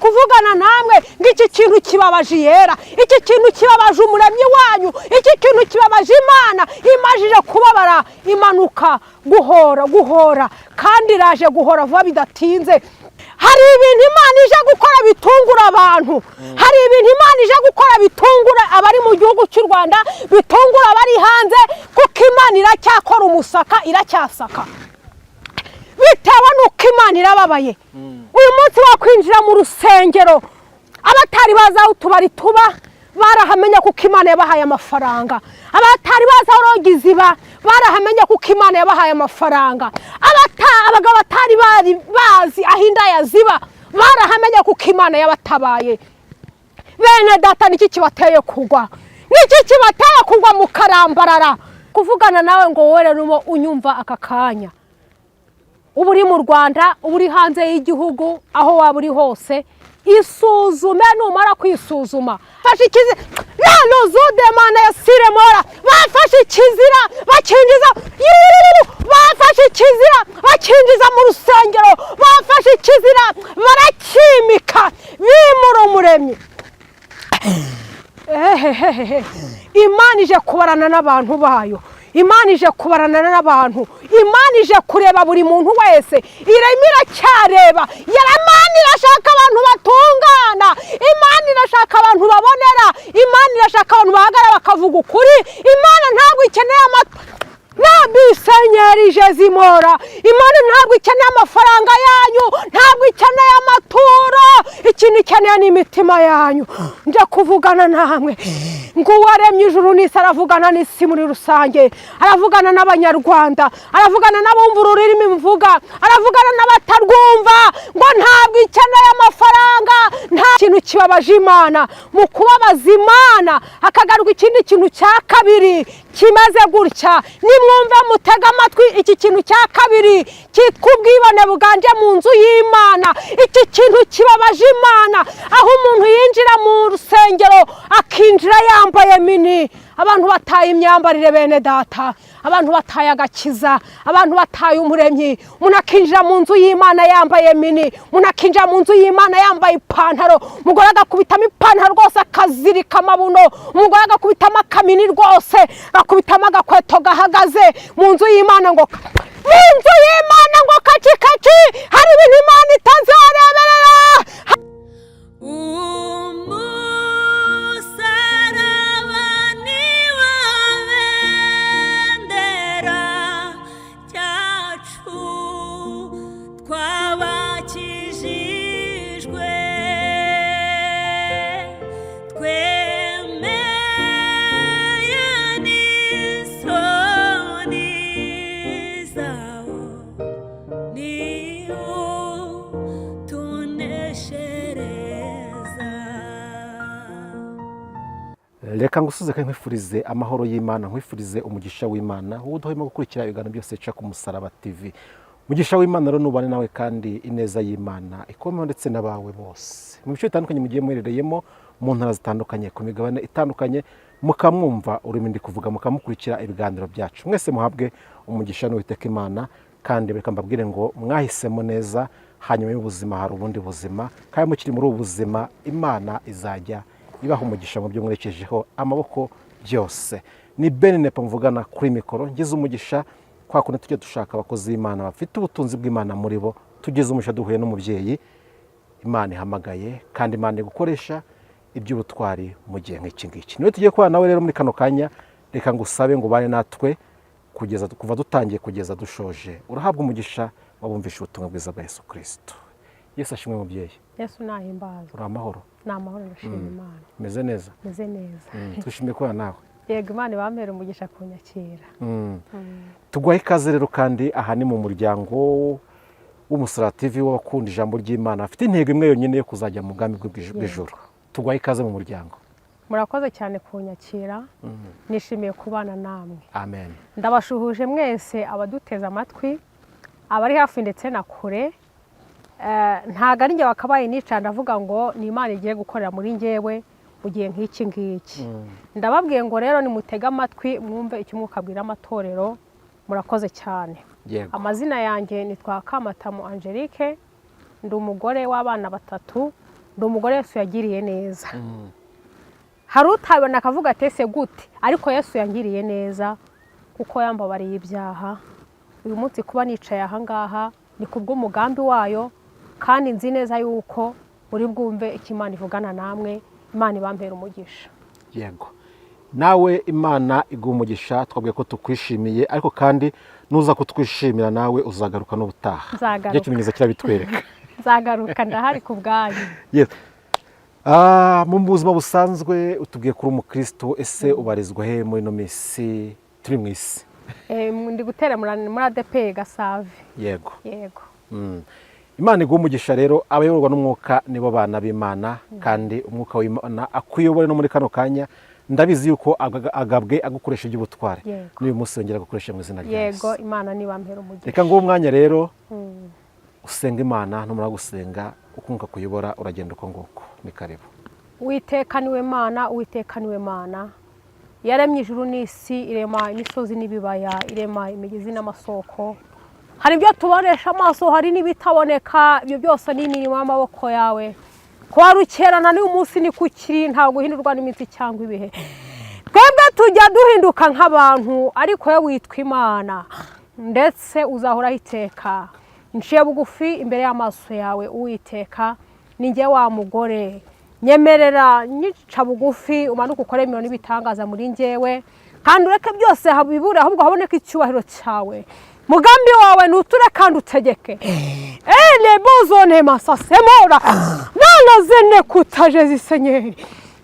Kuvugana namwe ngo iki kintu kibabaje Iyera, iki kintu kibabaje Umuremyi wanyu, iki kintu kibabaje Imana. Imajije kubabara, imanuka guhora guhora, kandi iraje guhora vuba bidatinze. Hari ibintu Imana ije gukora bitungura abantu. Hari ibintu Imana ije gukora bitungura abari mu gihugu cy'u Rwanda, bitungura abari hanze, kuko Imana iracyakora umusaka, iracyasaka, bitewe n'uko Imana irababaye. Uyu munsi wakwinjira mu rusengero, abatari bazi aho utubari tuba barahamenya, kuko Imana yabahaye amafaranga. Abatari bazi aho lodge ziba barahamenya, kuko Imana yabahaye amafaranga. Abagabo batari bari bazi aho indaya ziba barahamenya, kuko Imana yabatabaye. Bene Data, niki kibateye kugwa? Niki kibateye kugwa mukarambarara? Kuvugana nawe ngo wowe rero unyumva aka kanya, uba uri mu Rwanda, uba uri hanze y'igihugu, aho waba uri hose, isuzume. Numara kwisuzuma, fashe ikizira nuzudemana ya siremora. Bafashe ikizira bakinjiza, bafashe ikizira bakinjiza mu rusengero, bafashe ikizira barakimika, bimura Umuremyi. Ehehehe, Imana ije kubarana n'abantu bayo. Imana ije kubarana n'abantu. Imana ije kureba buri muntu wese. Irimo iracyareba. Imana irashaka abantu batungana. Imana irashaka abantu babonera. Imana irashaka abantu bahagarara bakavuga ukuri. Imana ntabwo ikeneye amatwi nabisenyeri jezimora. Imana ntabwo ikeneye amafaranga yanyu, ntabwo ikeneye amaturo. Ikintu ikeneye ni imitima yanyu. Njya kuvugana namwe ngo uwaremye ijuru n'isi aravugana n'isi muri rusange, aravugana n'Abanyarwanda, aravugana n'abumva ururimi mvuga, aravugana n'abatarwumva, ngo ntabwo ikeneye amafaranga. Nta kintu kibabaje Imana. Mu kubabaza Imana hakagaruka ikindi kintu cya kabiri kimeze gutya. Nimwumve, mutege amatwi, iki kintu cya kabiri cyitwa ubwibone buganje mu nzu y'Imana. Iki kintu kibabaje Imana, aho umuntu yinjira mu rusengero akinjira yambaye mini. Abantu bataye imyambarire, bene Data. Abantu bataye agakiza, abantu bataye Umuremyi. Umuntu akinjira mu nzu y'Imana yambaye mini, umuntu akinjira mu nzu y'Imana yambaye ipantaro, umugore agakubitamo ipantaro rwose akazirika amabuno, umugore agakubitamo akamini rwose, agakubitamo agakweto gahagaze mu nzu y'Imana, ngo mu nzu y'Imana ngo kaci kaci. Hari ibintu Imana itazareberera. Umusaraba niwo bendera ryacu twabakijijwe, twemeye n'isoni zawo, niwo tuneshereza. Reka ngusuze kandi nkwifurize amahoro y'Imana, nkwifurize umugisha w'Imana, wowe udahwema gukurikira ibiganiro byose bica ku Musaraba TV. Umugisha w'Imana rero nubane nawe, kandi ineza y'Imana ikomeho ndetse n'abawe bose mu bice bitandukanye mugiye muherereyemo, mu ntara zitandukanye, ku migabane itandukanye, mukamwumva ururimi ndi kuvuga, mukamukurikira ibiganiro byacu. Mwese muhabwe umugisha n'Uwiteka Imana. Kandi reka mbabwire ngo mwahisemo neza. Hanyuma y'ubuzima hari ubundi buzima, kandi mukiri muri ubu buzima Imana izajya ibaha umugisha mu byo mwerekejeho amaboko byose. Ni Ben Nepo mvugana kuri mikoro. Ngize umugisha, kwa kundi tujya dushaka abakozi b'Imana bafite ubutunzi bw'Imana muri bo, tugize umugisha duhuye n'umubyeyi Imana ihamagaye kandi Imana igukoresha iby'ubutwari mu gihe nk'iki ngiki. Niwe tugiye kubana nawe rero muri kano kanya. Reka ngusabe ngo ubane natwe kugeza kuva dutangiye kugeza dushoje. Urahabwa umugisha wabumvisha ubutumwa bwiza bwa Yesu Kirisito. Yesu ashimwe, mubyeyi. Yesu nahimbaza. Uri amahoro? Ni amahoro, ndashima Imana. Umeze neza? Meze neza. Twishimiye kubana nawe. Yego, Imana ibambere umugisha kunyakira. Tuguhaye ikaze rero, kandi aha ni mu muryango w'Umusaraba TV w'abakunda ijambo ry'Imana, bafite intego imwe yonyine yo kuzajya mu bwami bw'ijuru. Tuguhaye ikaze mu muryango. Murakoze cyane kunyakira, nishimiye kubana namwe. Amen. Ndabashuhuje mwese abaduteze amatwi, abari hafi ndetse na kure. Ntabwo ari njye wakabaye nica ndavuga ngo ni Imana igiye gukorera muri njyewe mu gihe nk'iki ngiki. Ndababwiye ngo rero nimutege amatwi mwumve icyo Umwuka abwira amatorero. Murakoze cyane. Amazina yanjye nitwa Kamatamu Angelique, ndi umugore w'abana batatu. Ndi umugore Yesu yagiriye neza. Hari utabona akavuga ati: "Ese gute?" Ariko Yesu yangiriye neza kuko yambabariye ibyaha. Uyu munsi kuba nicaye aha ngaha ni kubw'umugambi wayo, kandi nzi neza yuko muri bwumve icyo Imana ivugana namwe. Imana ibampera umugisha. Yego, nawe Imana iguha umugisha. Twabwiye ko tukwishimiye, ariko kandi nuza kutwishimira nawe uzagaruka n'ubutaha. Nzagaruka. Icyo kimenyetso kirabitwereka. Nzagaruka, ndahari ku bwanyu. Yes. Mu buzima busanzwe utubwiye kuri umukristo, ese ubarizwa he muri ino minsi turi mu isi? Ndi gutera muri ADEPR Gasave. Yego. Yego. Imana iguha umugisha rero. Abayoborwa n'umwuka nibo bana b'Imana, kandi umwuka w'Imana akuyobore no muri kano kanya. Ndabizi yuko agabwe agukoresha iby'ubutware. Yego. N'uyu munsi yongera gukoresha mu izina rya Yego. Yesu. Imana nibampera umugisha. Reka nguhe umwanya rero usenga Imana. Numara gusenga, ukumva kuyobora, uragenda uko nguko. Ni karibu. Uwiteka niwe Mana, Uwiteka niwe Mana yaremye ijuru n'isi, irema imisozi n'ibibaya, irema imigezi n'amasoko. Hari ibyo tubonesha amaso, hari n'ibitaboneka. Ibyo byose ni imirimo y'amaboko yawe. Kuba rukerana n'uyu munsi ni kukiri, ntabwo uhindurwa n'iminsi cyangwa ibihe. Twebwe tujya duhinduka nk'abantu, ariko wowe witwa Imana, ndetse uzahoraho iteka. Nciye bugufi imbere y'amaso yawe, Uwiteka. Ni njye wa mugore, nyemerera nyica bugufi, umanuke ukore imirimo n'ibitangaza muri njyewe, kandi ureke byose bibure, ahubwo haboneke icyubahiro cyawe. Mugambi wawe nuture kandi utegeke. Ele bozone masasemora nanazene kutaje zisenyeri.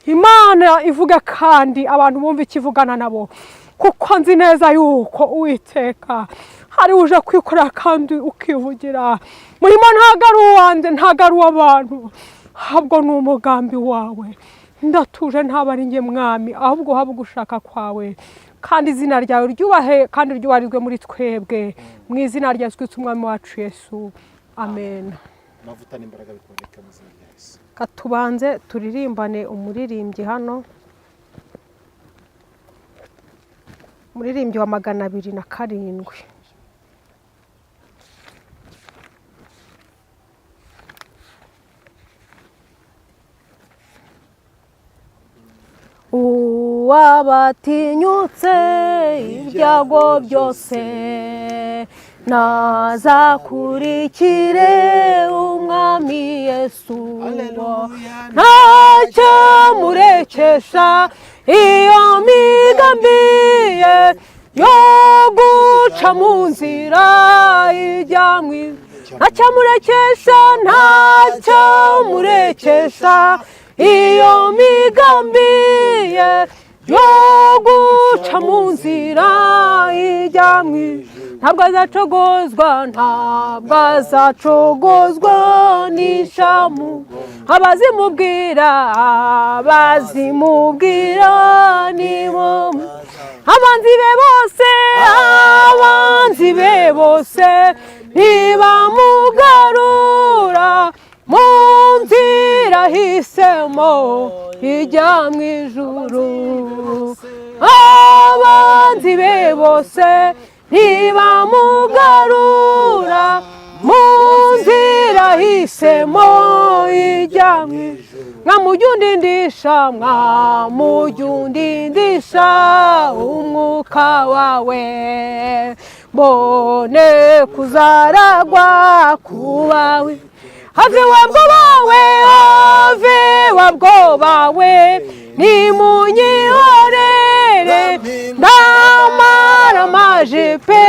Imana ivuga kandi abantu bumva ikivugana nabo, kuko nzi neza yuko Uwiteka hari uje kwikorera kandi ukivugira. Murimo ntabwo ari uwanjye, ntabwo ari uw'abantu, ahubwo ni umugambi wawe. Ndatuje, ntabwo ari njye Mwami, ahubwo habe ugushaka kwawe, kandi izina ryawe ryubahe kandi ryubahirizwe muri twebwe, mu izina rya Yesu Kristo Umwami wacu Yesu, amen. Amavuta n'imbaraga bikuboneka mu izina rya Yesu. Katubanze turirimbane umuririmbyi hano, umuririmbyi wa 207. Uwabatinyutse ibyago byose nazakurikire Umwami Yesu, ntacyo murekesha iyo migambi ye yo guca mu nzira ijya mu ntacyo murekesha, ntacyo murekesha iyo migambi ye yo guca mu nzira ijya mu ntabwo azacogozwa, ntabwo azacogozwa n'ishamu. Abazimubwira, abazimubwira nibo abanzi be bose, abanzi be bose ntibamugarura mu nzira ahisemo ijya mu ijuru. Abanzi be bose ntibamugarura mu nzira ahisemo ijya mu ijuru. Mwamujya undindisha, mwamujya undindisha umwuka wawe, mbone kuzaragwa kubawe. Have wabwo bawe, have wabwo bawe, nimunyihorere, ndamara maje pe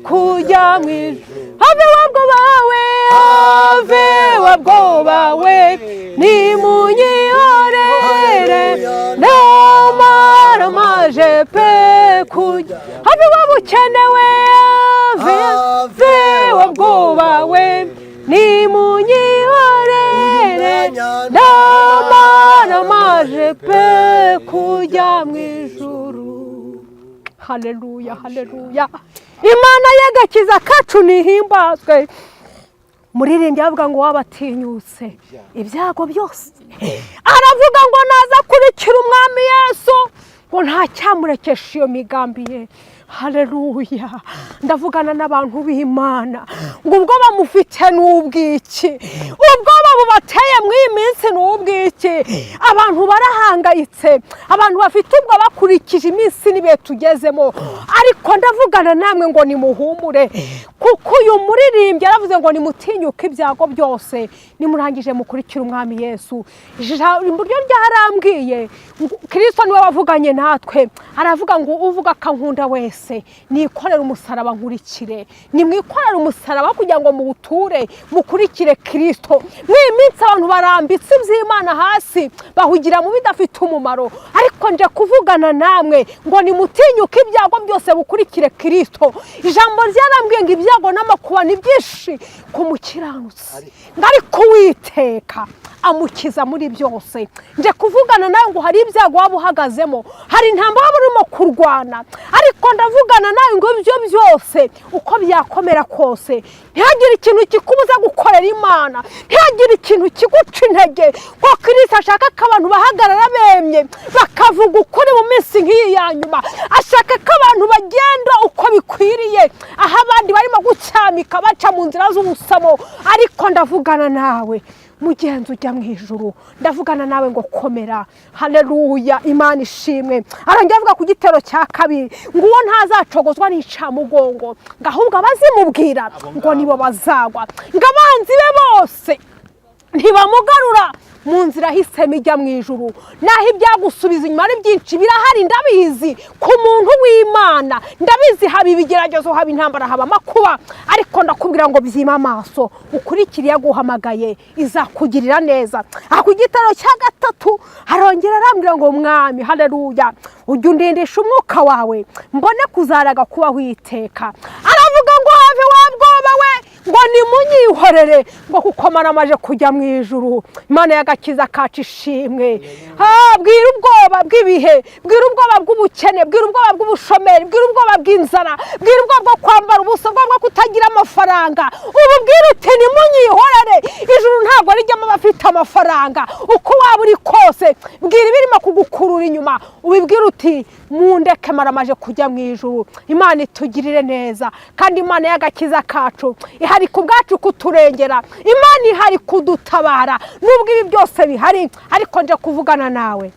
kujya mu ijuru. Have wabwo bawe, have wabwo bawe, nimunyihorere, ndamara maje pe kujya. Have wabukenewe, have wabwo bawe, nimunyihorere, ndamara maje pe kujya mu ijuru. Haleluya, haleluya! Imana y'agakiza kacu nihimbazwe. Muririmbyi avuga ngo wabatinyutse ibyago byose, aravuga ngo naza kurikira Umwami Yesu, ngo nta cyamurekesha iyo migambi ye. Haleluya! Ndavugana n'abantu b'Imana ngo ubwo bamufite n'ubwiki ubwoba. bubateye muri iyi minsi ni ubw'iki? Abantu barahangayitse, abantu bafite ubwo bakurikije iminsi n'ibihe tugezemo. Ariko ndavugana namwe ngo nimuhumure, kuko uyu muririmbyi yaravuze ngo nimutinyuke ibyago byose, nimurangije mukurikire Umwami Yesu. Ijambo ryo ryarambwiye ngo Kristo niwe wavuganye natwe, aravuga ngo uvuga akankunda wese nikorere umusaraba nkurikire. Nimwikorere umusaraba kugira ngo muwuture, mukurikire Kristo. Muri iyi minsi abantu barambitse iby'Imana hasi, bahugira mu bidafite umumaro. Ariko nje kuvugana namwe ngo nimutinyuke ibyago byose, mukurikire Kristo. Ijambo ryarambwiye ngo ibyago n'amakuba ni byinshi ku mukiranutsi, ngo ariko Uwiteka amukiza muri byose. Nje kuvugana nawe ngo hari ibyago waba uhagazemo, hari intambara waba urimo kurwana, ariko ndavugana nawe ngo ibyo byose uko byakomera kose, ntihagire ikintu kikubuza gukorera Imana, ntihagire ikintu kiguca intege, ko Kristo ashaka ko abantu bahagarara bemye bakavuga ukuri mu minsi nk'iyi ya nyuma. Ashaka ko abantu bagenda uko bikwiriye, aho abandi barimo gucyamika baca mu nzira z'ubusamo. Ariko ndavugana nawe mugenzi ujya mu ijuru, ndavugana nawe ngo komera. Haleluya, Imana ishimwe. Arongera avuga ku gitero cya kabiri ngo uwo ntazacogozwa n'icamugongo, ngo ahubwo abazimubwira ngo nibo bazagwa, ngo abanzi be bose ntibamugarura mu nzira ahisemo ijya mu ijuru. Naho ibyagusubiza inyuma ari byinshi birahari, ndabizi ku muntu w'Imana, ndabizi haba ibigeragezo, haba intambara, haba amakuba, ariko ndakubwira ngo byime amaso ukurikire iyaguhamagaye, izakugirira neza. Aha ku gitero cya gatatu arongera arambwira ngo Mwami, haleluya, ujya undindisha umwuka wawe mbone kuzaraga kubaho iteka. Aravuga ngo have wa bwoba we, ngo nimunyihorere, ngo kuko maramaje kujya mu ijuru. Imana y'agakiza kacu ishimwe. Bwira ubwoba bw'ibihe, bwira ubwoba bw'ubukene, bwira ubwoba bw'ubushomeri, bwira ubwoba bw'inzara, bwira ubwoba bwo kwambara ubusa, ubwoba bwo kutagira amafaranga. Ubu bwira uti nimunyihorere, ijuru ntabwo rijyamo abafite amafaranga. Uko waba uri kose, bwira ibirimo kugukurura inyuma, ubibwira uti mundeke maramaje kujya mu ijuru. Imana itugirire neza, kandi Imana y'agakiza kacu ihari ku bwacu kuturengera, Imana ihari kudutabara nubwo ibi byose bihari. Ariko nje kuvugana nawe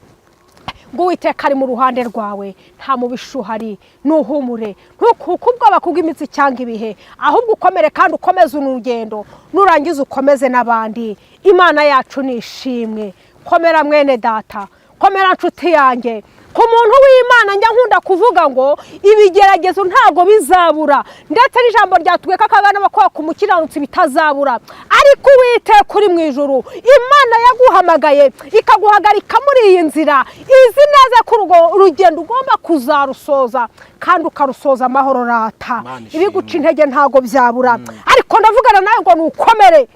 ngo Uwiteka ari mu ruhande rwawe, nta mubisha uhari. Nuhumure, ntukuke ubwoba kubw'imitsi cyangwa ibihe, ahubwo ukomere kandi ukomeze urugendo, nurangiza ukomeze n'abandi. Imana yacu ni ishimwe. Komera mwene data, komera nshuti yanjye. Ku muntu w'Imana njya nkunda kuvuga ngo ibigeragezo ntabwo bizabura, ndetse n'ijambo ryatubwiye ko akabana bakora ku mukiranutsi bitazabura. Ariko Uwiteka uri mu ijuru, Imana yaguhamagaye ikaguhagarika muri iyi nzira, izi neza ko urwo rugendo ugomba kuzarusoza kandi ukarusoza amahoro. Rata, Imana ishimwe. ibiguca intege ntabwo byabura, ariko ndavugana nawe ngo nukomere.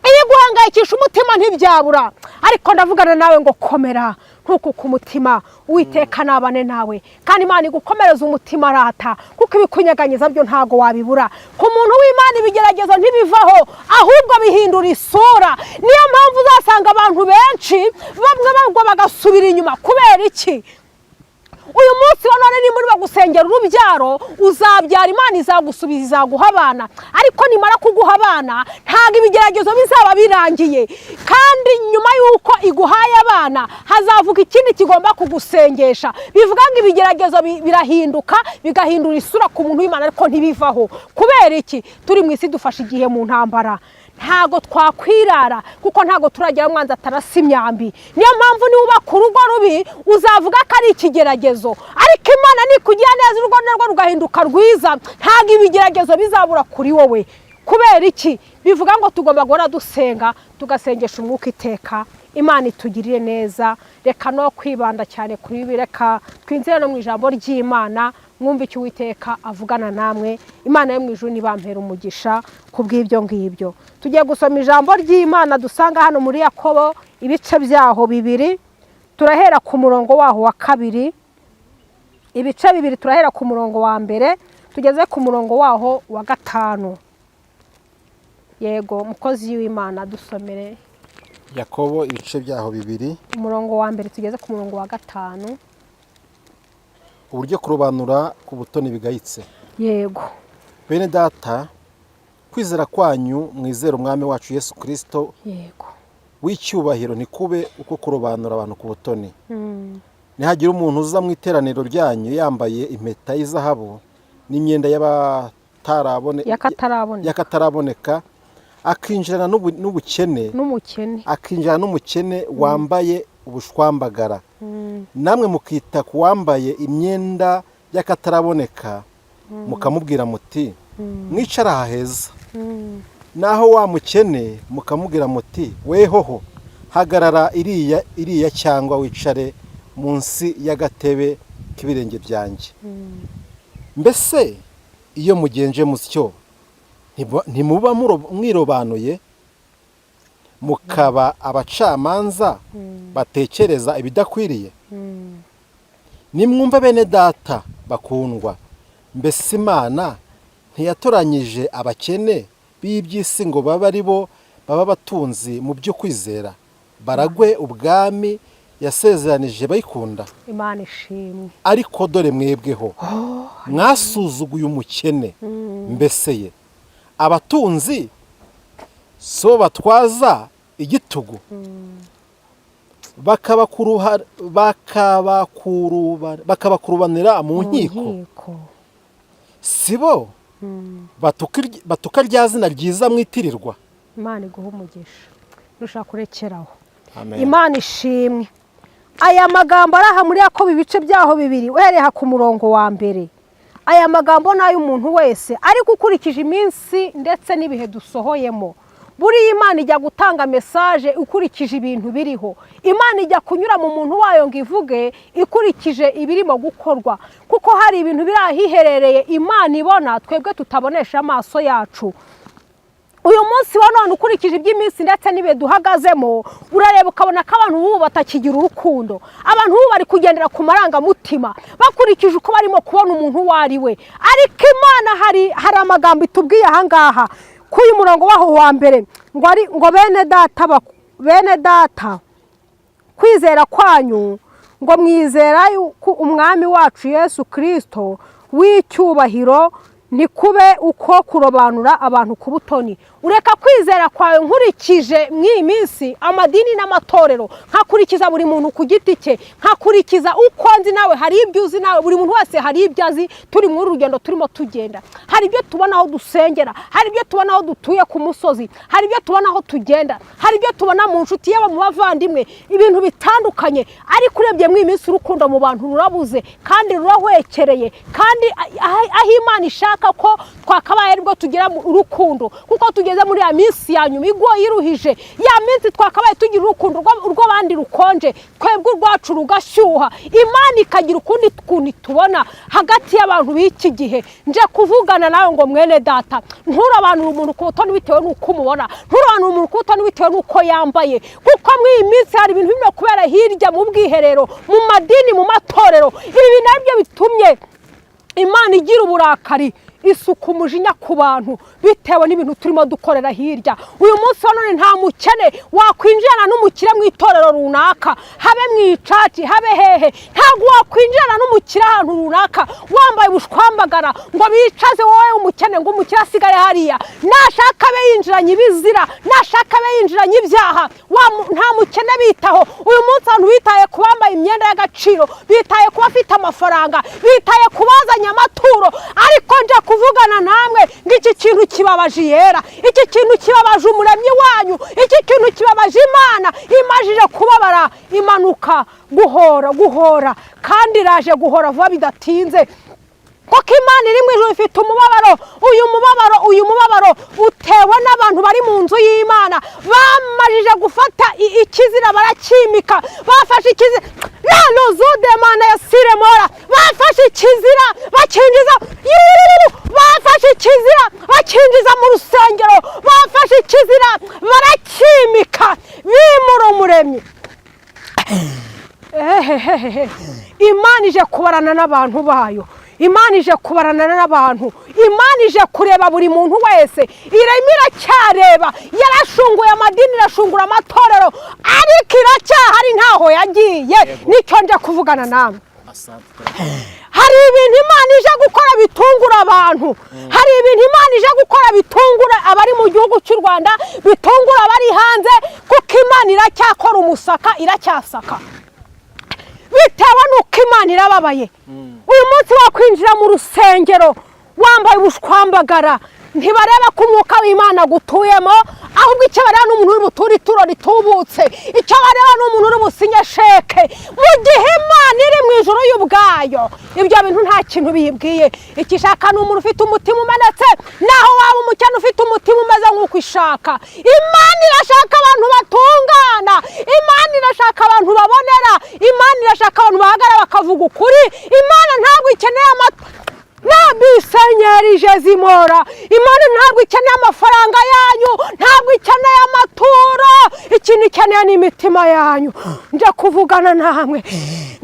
Ibiguhangayikisha umutima ntibyabura, ariko ndavugana nawe ngo komera, ntukuke umutima, Uwiteka nabane nawe, kandi Imana igukomereza umutima rata, kuko ibikunyeganyeza byo ntabwo wabibura. Ku muntu w'Imana ibigeragezo ntibivaho, ahubwo bihindura isura. Niyo mpamvu uzasanga abantu benshi bamwe bagwa bagasubira inyuma. Kubera iki? Uyu munsi wa none niba urimo gusengera urubyaro, uzabyara, Imana izagusubiza, izaguha abana. Ariko nimara kuguha abana, ntabwo ibigeragezo bizaba birangiye. Kandi nyuma y'uko iguhaye abana, hazavuka ikindi kigomba kugusengesha. Bivuga ngo ibigeragezo birahinduka, bigahindura isura ku muntu w'Imana, ariko ntibivaho. Kubera iki? Turi mu isi, dufashe igihe mu ntambara, ntago twakwirara, kuko ntago turagera umwanzi atarasa imyambi. Niyo mpamvu niwubaka urugo rubi uzavuga ko ari ikigeragezo, ariko Imana nikugira neza urugo narwo rugahinduka rwiza, ntago ibigeragezo bizabura kuri wowe. Kubera iki? Bivuga ngo tugomba guhora dusenga, tugasengesha umwuka iteka. Imana itugirire neza. Reka no kwibanda cyane kuri ibi, reka twinjire no mu ijambo ry'Imana, mwumve icyo Uwiteka avugana namwe. Imana yo mu ijuru nibampera umugisha ku bw'ibyo ngibyo. Tugiye gusoma ijambo ry'Imana dusanga hano muri Yakobo, ibice byaho bibiri, turahera ku murongo waho wa kabiri. Ibice bibiri, turahera ku murongo wa mbere tugeze ku murongo waho wa gatanu. Yego, mukozi w'Imana, dusomere. Yakobo ibice byaho bibiri, umurongo wa mbere tugeze ku murongo wa gatanu. Uburyo kurobanura ku butoni bigayitse. Yego. Bene data, Kwizera kwanyu mwizere Umwami wacu Yesu Kirisito w'icyubahiro ntikube uko kurobanura abantu ku butoni. Nihagira umuntu uza mu iteraniro ryanyu yambaye impeta y'izahabu n'imyenda y'akataraboneka, y'akataraboneka, akinjirana n'ubukene, n'umukene, akinjirana n'umukene wambaye ubushwambagara, namwe mukita ku wambaye imyenda y'akataraboneka, mukamubwira muti: 'Mwicara aha heza,' naho wa mukene mukamubwira muti: 'Wehoho hagarara iriya iriya, cyangwa wicare munsi y'agatebe k'ibirenge byanjye,' mbese iyo mugenje mutyo ntimuba mwirobanuye, mukaba abacamanza batekereza ibidakwiriye? Nimwumva, bene Data bakundwa, mbese Imana ntiyatoranyije abakene b'iby'isi ngo babe ari bo baba abatunzi mu byo kwizera, baragwe ubwami yasezeranije bayikunda? Imana ishimwe. Ariko dore mwebweho mwasuzuguye umukene. Mbese ye, abatunzi so batwaza igitugu, bakabakurubanira mu nkiko? Nkiko. Si bo batuka rya zina ryiza mwitirirwa? Imana iguha umugisha, nushaka kurekeraho. Amen. Imana ishimwe. Aya magambo ari aha muri Yakobo, ibice byaho bibiri, uhereye aha ku murongo wa mbere, aya magambo ni ay'umuntu wese, ariko ukurikije iminsi ndetse n'ibihe dusohoyemo, buriya Imana ijya gutanga message ukurikije ibintu biriho. Imana ijya kunyura mu muntu wayo ngo ivuge ikurikije ibirimo gukorwa, kuko hari ibintu biri ahiherereye Imana ibona twebwe tutabonesha amaso yacu. Uyu munsi wa none, ukurikije iby'iminsi ndetse n'ibihe duhagazemo, urareba ukabona ko abantu b'ubu batakigira urukundo. Abantu b'ubu bari kugendera ku marangamutima, bakurikije uko barimo kubona umuntu uwo ari we. Ariko Imana hari amagambo itubwiye aha ngaha kuri uyu murongo waho wa mbere, ngo ari ngo: "Bene Data, bene Data, kwizera kwanyu ngo mwizera yuko Umwami wacu Yesu Kirisito w'icyubahiro ntikube uko kurobanura abantu ku butoni." Ureka kwizera kwawe, nkurikije mw'iyi minsi amadini n'amatorero, nkakurikiza buri muntu ku giti cye, nkakurikiza uko nzi nawe hari ibyo uzi, nawe buri muntu wese hari ibyo azi. Turi muri uru rugendo turimo tugenda, hari ibyo tubona aho dusengera, hari ibyo tubona aho dutuye ku musozi, hari ibyo tubona aho tugenda, hari ibyo tubona mu nshuti, yaba mu bavandimwe, ibintu bitandukanye. Ariko urebye muri iyi minsi, urukundo mu bantu rurabuze kandi rurahwekereye, kandi aho Imana ishaka ko twakabaye aribwo tugira urukundo, kuko tugeze muri ya minsi ya nyuma igoye, iruhije, ya minsi twakabaye tugira urukundo urw'abandi rukonje, twebwe urwacu rugashyuha, Imana ikagira ukundi kuntu itubona hagati y'abantu b'iki gihe. Nje kuvugana nawe ngo: mwene Data, nturobanure umuntu ku butoni bitewe n'uko umubona, nturobanure umuntu ku butoni bitewe n'uko yambaye, kuko muri iyi minsi hari ibintu birimo kubera hirya mu bwiherero, mu madini, mu matorero. Ibi bintu nabyo bitumye Imana igira uburakari, isuka umujinya ku bantu bitewe n'ibintu turimo dukorera hirya. Uyu munsi wa none nta mukene wakwinjirana n'umukire mu itorero runaka, habe mu icaci, habe hehe. Ntabwo wakwinjirana n'umukire ahantu runaka wambaye ubushwambagara ngo bicaze wowe umukene, ngo umukire asigare hariya. Nashaka abe yinjiranye ibizira, nashaka abe yinjiranye ibyaha, nta mukene bitaho. Uyu munsi abantu bitaye ku bambaye imyenda y'agaciro, bitaye ku bafite amafaranga, bitaye ku bazanye amaturo. Ariko nje kuvugana namwe ngo iki kintu kibabaje Yera, iki kintu kibabaje Umuremyi wanyu, iki kintu kibabaje Imana. Imajije kubabara, imanuka guhora guhora, kandi iraje guhora vuba bidatinze, kuko Imana iri mu ijuru ifite umubabaro. Uyu mubabaro utewe n'abantu bari mu nzu y'Imana bamajije gufata ikizira baracyimika. Bafashe ikizira mana ya siremora, bafashe ikizira bakinjiza, yuuu, bafashe ikizira bakinjiza mu rusengero, bafashe ikizira baracyimika, bimura Umuremyi. Ehehehe, Imana ije kubarana n'abantu bayo, Imana ije kubarana n'abantu, Imana ije kureba buri muntu wese. Irimo iracyareba, yarashunguye amadini, irashungura amatorero, ariko iracyahari, ntaho yagiye. Nicyo nje kuvugana namwe. Asante. Hari ibintu Imana ije gukora bitungura abantu. Hari ibintu Imana ije gukora bitungura abari mu gihugu cy'u Rwanda, bitungura abari hanze, kuko Imana iracyakora umusaka, iracyasaka, bitewe n'uko Imana irababaye. Uyu munsi wakwinjira mu rusengero wambaye ubushwambagara, ntibareba ko umwuka w'Imana agutuyemo, ahubwo icyo bareba ni umuntu uri buture ituro ritubutse, icyo bareba ni umuntu uri businye sheke. Mu gihe Imana iri mu ijuru y'ubwayo, ibyo bintu nta kintu biyibwiye. Icyo ishaka ni umuntu ufite umutima umenetse, naho waba umukene ufite umutima umeze nk'uko ishaka. Imana irashaka abantu batungana, Imana irashaka abantu babonera, Imana irashaka abantu bahagarara bakavuga ukuri. Imana ntabwo ikeneye amatwi nabisenyeri jezimora. Imana ntabwo ikeneye amafaranga yanyu, ntabwo ikeneye amaturo, ikintu ikeneye ni imitima yanyu. Njya kuvugana namwe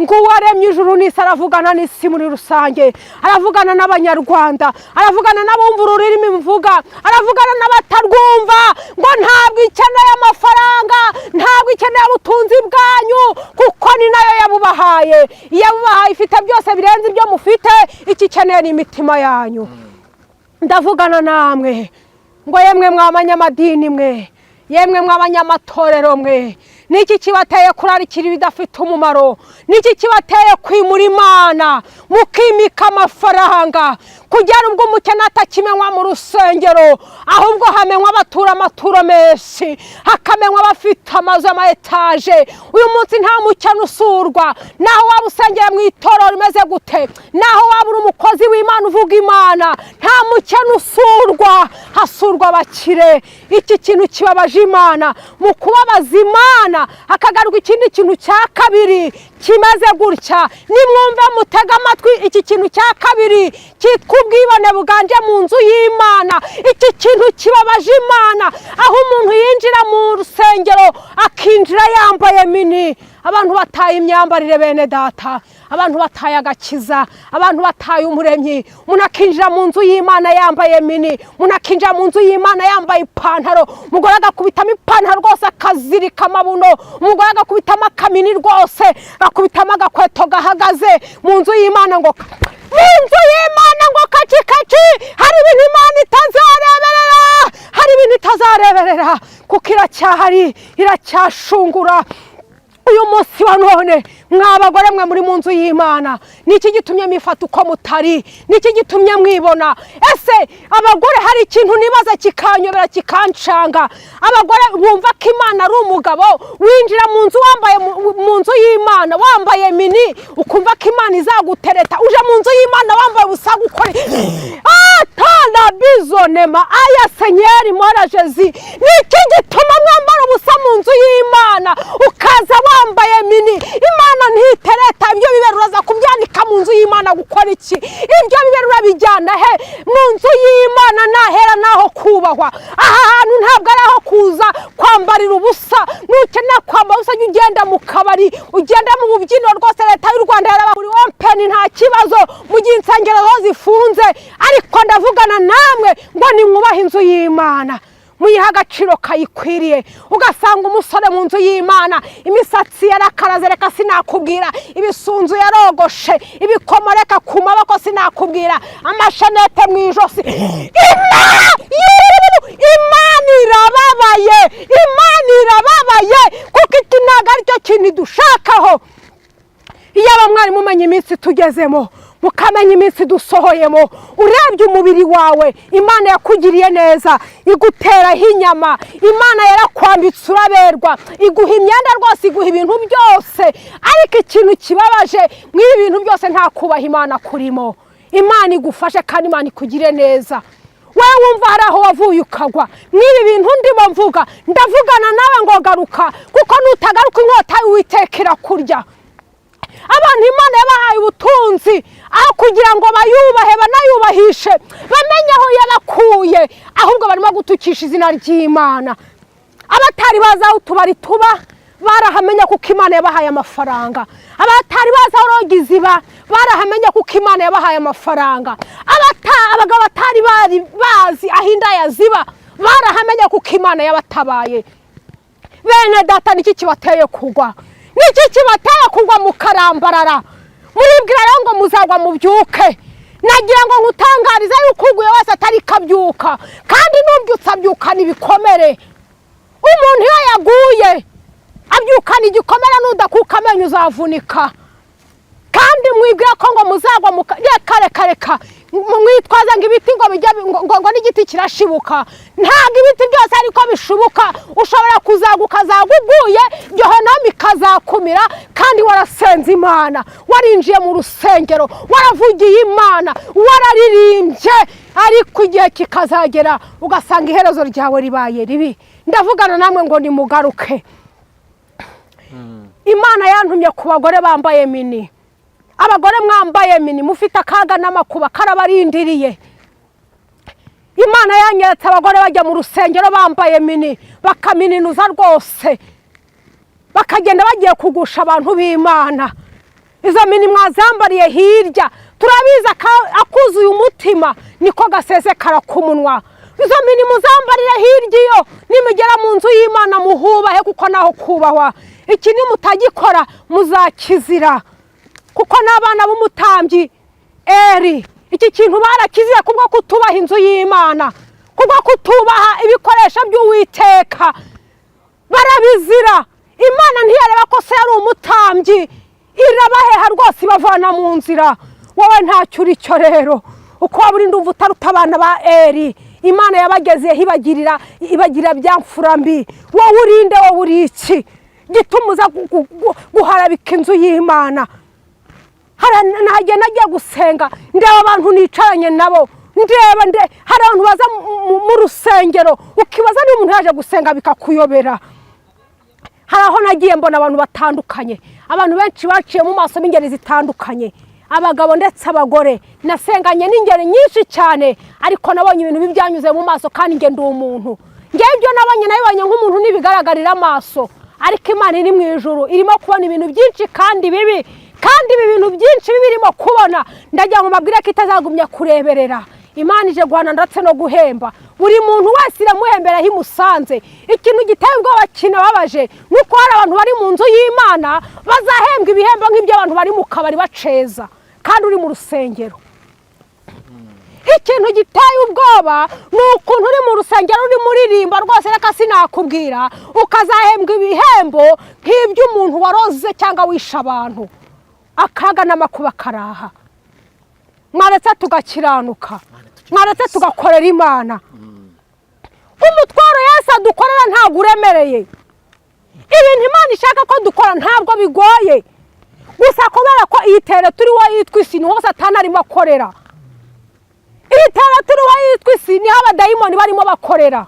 ngo uwaremye ijuru n'isi aravugana n'isi muri rusange, aravugana n'Abanyarwanda, aravugana n'abumva ururimi mvuga, aravugana n'abatarwumva, ngo ntabwo ikeneye amafaranga, ntabwo ikeneye ubutunzi bwanyu, kuko ni nayo yabubahaye. Yabubahaye ifite byose birenze ibyo mufite, icyo ikeneye ni imitima yanyu. Ndavugana namwe ngo yemwe mwabanyamadini mwe, yemwe mw'abanyamatorero mwe, niki kibateye kurarikira ibidafite umumaro? Niki kibateye kwimura Imana mukimika amafaranga, kugera ubwo umukene atakimenywa mu rusengero, ahubwo hamenywa abatura amaturo menshi, hakamenywa abafite amazu y'ama etaje? Uyu munsi nta mukene usurwa, naho waba usengera mu itorero rimeze gute, naho waba uri umukozi w'Imana uvuga Imana, nta mukene usurwa, hasurwa abakire. Iki kintu kibabaje Imana. Mu kubabaza Imana hakagaruka ikindi kintu cya kabiri kimeze gutya. Nimwumve, mutege amatwi, iki kintu cya kabiri cyitwa ubwibone buganje mu nzu y'Imana. Iki kintu kibabaje Imana, aho umuntu yinjira mu rusengero akinjira yambaye mini. Abantu bataye imyambarire, bene data, abantu bataye agakiza, abantu bataye Umuremyi. Umuntu akinjira mu nzu y'Imana yambaye mini, umuntu akinjira mu nzu y'Imana yambaye ipantaro, umugore agakubitamo ipantaro rwose akazirika amabuno, umugore agakubitamo akamini rwose, agakubitamo agakweto gahagaze mu nzu y'Imana, ngo mu nzu y'Imana ngo kaci kaci. Hari ibintu Imana itazareberera, hari ibintu itazareberera, kuko iracyahari, iracyashungura. Uyu munsi wa none, mwa bagore mwe muri mu nzu y'Imana, niki gitumye mwifata uko mutari? Niki gitumye mwibona? Ese abagore, hari ikintu nibaza kikanyobera, kikancanga. Abagore bumva ko Imana ari umugabo, winjira mu nzu wambaye mu nzu y'Imana wambaye mini, ukumva ko Imana izagutereta. Uje mu nzu y'Imana wambaye ubusa gukora atana bizonema aya senyeri mora jezi. Niki gituma mwambara ubusa mu nzu y'Imana, ukaza wambaye mini? Imana ntitereta. Ibyo bibero uraza kubyanika mu nzu y'Imana gukora iki? Ibyo bibero urabijyana he mu nzu y'Imana? Nahera naho kubahwa. Aha hantu ntabwo ari aho kuza kwambarira ubusa. Nukenera kwambara ubusa, jya ugenda mu kabari, ugenda mu bubyiniro rwose. Leta y'u Rwanda yarabahuriye open, nta kibazo mu gihe insengero zo zifunze. Ariko ndavugana namwe ngo nimwubahe inzu y'Imana, muyihe agaciro kayikwiriye. Ugasanga umusore mu nzu y'Imana imisatsi yarakaraze, reka sinakubwira, ibisunzu yarogoshe, ibikomo reka ku maboko sinakubwira, amashenete mu ijosi. Imana irababaye, Imana irababaye, kuko iki ntabwo aricyo kintu idushakaho. Iyaba mwari mumenya iminsi tugezemo, mukamenya iminsi dusohoyemo. Urebye umubiri wawe, Imana yakugiriye neza iguteraho inyama, Imana yarakwambitse uraberwa, iguha imyenda rwose, iguha ibintu byose. Ariko ikintu kibabaje, muri ibi bintu byose nta kubaha Imana kurimo. Imana igufashe kandi Imana ikugire neza. Wowe wumva hari aho wavuye ukagwa n'ibi bintu ndimo mvuga, ndavugana nawe ngo garuka, kuko nutagaruka inkota y'Uwiteka irakurya. Abantu Imana yabahaye ubutunzi, aho kugira ngo bayubahe banayubahishe, bamenye aho yabakuye, ahubwo barimo gutukisha izina ry'Imana. Abatari bazi aho utubari tuba barahamenya, kuko Imana yabahaye amafaranga. Abatari bazi aho lodge ziba barahamenya, kuko Imana yabahaye amafaranga. Abagabo batari bari bazi aho indaya ziba barahamenya, kuko Imana yabatabaye. Bene data, niki kibateye kugwa? Niki kibateye kugwa mukarambarara, Muribwira rero ngo muzagwa mubyuke. Nagira ngo nkutangarize yuko uguye wese atari kabyuka, kandi n'ubyutse abyukana ibikomere. Umuntu iyo yaguye abyukana igikomere, nudakuka amenyo uzavunika. Kandi mwibwira ko ngo muzagwa, reka reka reka, mwitwaza ngo ibiti ngo bijya ngo n'igiti kirashibuka. Ntabwo ibiti byose ariko bishibuka. Ushobora kuzagwa ukazagwa uguye, gehinomu ikazakumira, kandi warasenze Imana, warinjiye mu rusengero, waravugiye Imana, wararirimbye, ariko igihe kikazagera ugasanga iherezo ryawe ribaye ribi. Ndavugana namwe ngo nimugaruke. Imana yantumye ku bagore bambaye mini. Abagore mwambaye mini mufite akaga n'amakuba karabarindiriye. Imana yanyeretse abagore bajya mu rusengero bambaye mini, bakamininuza rwose, bakagenda bagiye kugusha abantu b'Imana. Izo mini mwazambariye hirya, turabizi, akuzuye umutima niko gasesekara ku munwa. Izo mini muzambarire hirya iyo, nimugera mu nzu y'Imana muhubahe, kuko naho kubahwa. Iki nimutagikora muzakizira, kuko n'abana b'umutambyi Eri iki kintu barakizira kubwo kutubaha inzu y'Imana, kubwo kutubaha ibikoresho by'Uwiteka, barabizira. Imana ntiyareba ko se yari umutambyi, irabaheha rwose, ibavana mu nzira. Wowe ntacyo uri cyo rero, uko waba uri ndumva utaruta abana ba Eri. Imana yabagezeho ibagirira, ibagirira bya mfura mbi. Wowe urinde? Wowe uri iki gituma uza guharabika inzu y'Imana? Nagenda nagiye gusenga, ndeba abantu nicaranye nabo, ndeba nde hari abantu baza mu rusengero, ukibaza niba umuntu yaje gusenga bikakuyobera. Hari aho nagiye mbona abantu batandukanye, abantu benshi baciye mu maso b'ingeri zitandukanye, abagabo ndetse abagore. Nasenganye n'ingeri nyinshi cyane, ariko nabonye ibintu bibi byanyuze mu maso, kandi njye ndi umuntu. Ngewe ibyo nabonye nabibonye nk'umuntu, ntibigaragarira amaso, ariko Imana iri mu ijuru irimo kubona ibintu byinshi kandi bibi. Kandi ibi bintu byinshi bibi irimo kubona, ndagira ngo mbabwire ko itazagumya kureberera. Imana ije guhana ndetse no guhemba. Buri muntu wese iramuhembera aho imusanze. Ikintu giteye ubwoba kinababaje ni uko hari abantu bari mu nzu y'Imana bazahembwa ibihembo nk'iby'abantu bari mu kabari baceza, kandi uri mu rusengero. Ikintu giteye ubwoba ni ukuntu uri mu rusengero urimo uririmba rwose, reka sinakubwira, ukazahembwa ibihembo nk'iby'umuntu waroze cyangwa wishe abantu. Akaga n'amakuba karaha. Mwaretse tugakiranuka, mwaretse tugakorera Imana. Umutwaro Yesu adukorera ntabwo uremereye. Ibintu Imana ishaka ko dukora ntabwo bigoye, gusa kubera ko iyi tere turiho yitwa isi, niho Satani arimo akorera. Iyi tere turiho yitwa isi, niho abadayimoni barimo bakorera.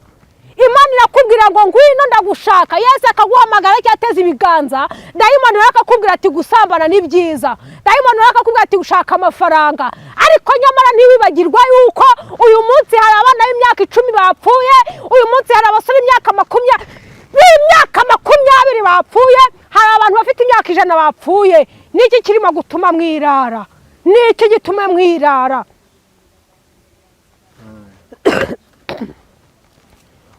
Imana irakubwira ngo ngwino ndagushaka, Yesu akaguhamagara cyangwa ateze ibiganza. Dayimoni nawe akakubwira ati gusambana ni byiza. Dayimoni nawe akakubwira ati gushaka amafaranga. Ariko nyamara ntiwibagirwa yuko uyu munsi hari abana b'imyaka 10 bapfuye, uyu munsi hari abasore b'imyaka 20 bapfuye, hari abantu bafite imyaka 100 bapfuye. Niki kirimo gutuma mwirara? Niki gituma mwirara?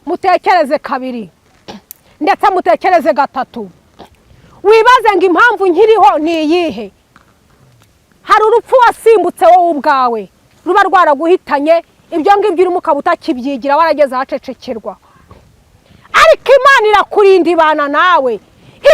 Mutekereze kabiri, ndetse mutekereze gatatu, wibaze ngo impamvu nkiriho ni iyihe? Hari urupfu wasimbutse wowe ubwawe ruba rwaraguhitanye, ibyo ngibyo urimo ukaba utakibyigira, warageze ahacecekerwa. Ariko Imana irakurinda, ibana nawe.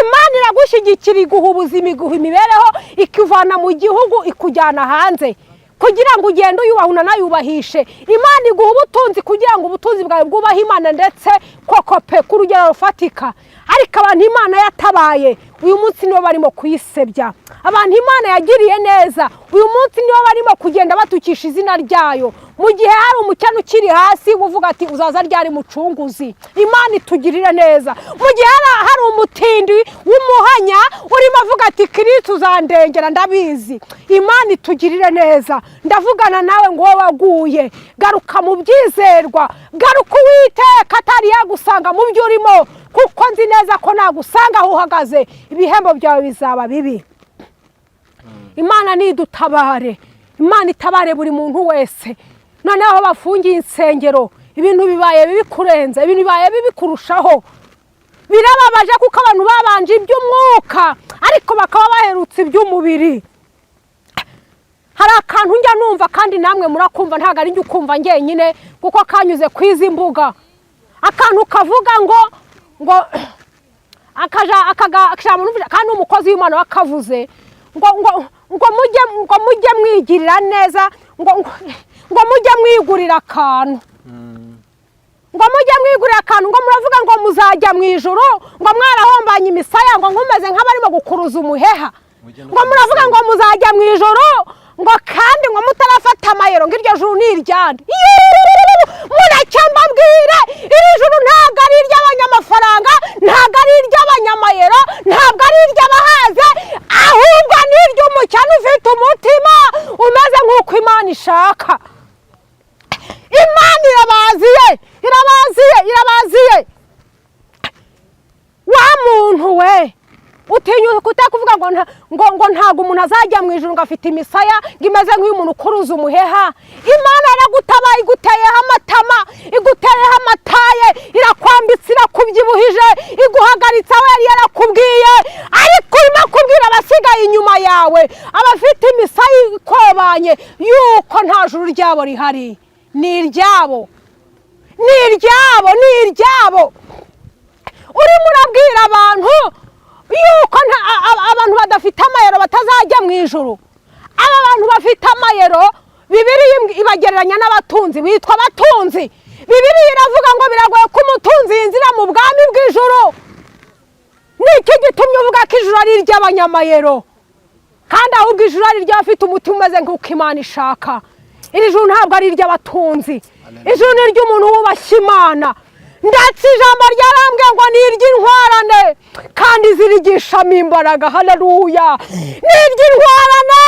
Imana iragushyigikira, iguha ubuzima, iguha imibereho, ikuvana mu gihugu ikujyana hanze kugira ngo ugende uyubahe unanayubahishe. Imana iguha ubutunzi kugira ngo ubutunzi bwawe bwubahe Imana, ndetse koko pe ku rugero rufatika. Ariko abantu Imana yatabaye uyu munsi nibo barimo kuyisebya. Abantu Imana yagiriye neza uyu munsi nibo barimo kugenda batukisha izina ryayo, mu gihe hari umukene ukiri hasi uvuga ati uzaza ryari mucunguzi? Imana itugirire neza. Mu gihe hari umutindi w'umuhanya urimo avuga ati Kirisitu uzandengera ndabizi. Imana itugirire neza. Ndavugana nawe ngo wowe waguye, garuka mu byizerwa, garuka Uwiteka atari yagusanga mu byo urimo, kuko nzi neza ko nagusanga aho uhagaze ibihembo byawe bizaba bibi. Imana nidutabare, Imana itabare buri muntu wese. Noneho bafungiye insengero, ibintu bibaye bibi kurenza, ibintu bibaye bibi kurushaho. Birababaje kuko abantu babanje iby'umwuka ariko bakaba baherutse iby'umubiri. Hari akantu njya numva, kandi namwe murakumva, ntabwo ari njye ukumva njyenyine, kuko kanyuze ku izi mbuga. Akantu kavuga ngo akaja akaga akajambo numvise, kandi umukozi w'Imana wakavuze ngo mujye mwigirira neza, ngo mujye mwigurira akantu, ngo mujye mwigurira akantu, ngo muravuga ngo muzajya mu ijuru, ngo mwarahombanye imisaya, ngo nkumeze nk'abarimo gukuruza umuheha, ngo muravuga ngo muzajya mu ijuru, ngo kandi ngo mutarafata amayero, ngo iryo juru ni iryande? Mureke mbabwire, iri juru ntabwo ari iry'abanyamafaranga, ntabwo ari iry'abanyamayero, ntabwo ari iry'abahaze, ahubwo ni iry'umukene ufite umutima umeze nk'uko Imana ishaka. Imana irabaziye, irabaziye, irabaziye. Wa muntu we utinyuka utakuvuga ngo ntabwo umuntu azajya mu ijuru ngo afite imisaya ngo imeze nk'uyu ukuruza umuheha. Imana yaragutabaye, iguteyeho amatama, iguteyeho amataye, irakwambitse, irakubyibuhije, iguhagaritse aho yari yarakubwiye. Ariko urimo kubwira abasigaye inyuma yawe, abafite imisaya ikobanye, yuko nta juru ryabo rihari. Ni iryabo, ni iryabo, ni iryabo. Urimo urabwira abantu yuko abantu badafite amayero batazajya mu ijuru. Aba bantu bafite amayero, Bibiliya ibagereranya n'abatunzi, bitwa abatunzi. Bibiliya iravuga ngo biragoye ko umutunzi yinjira mu bwami bw'ijuru. Ni iki gitumye uvuga ko ijuru ari iry'abanyamayero, kandi ahubwo ijuru ari iry'abafite umutima umeze nk'uko Imana ishaka? Iri juru ntabwo ari iry'abatunzi, ijuru ni iry'umuntu wubashye Imana. Ndetse ijambo ryarambwiye ngo ni iry'intwarane kandi zirigishamo imbaraga. Haleluya! Ni iry'intwarane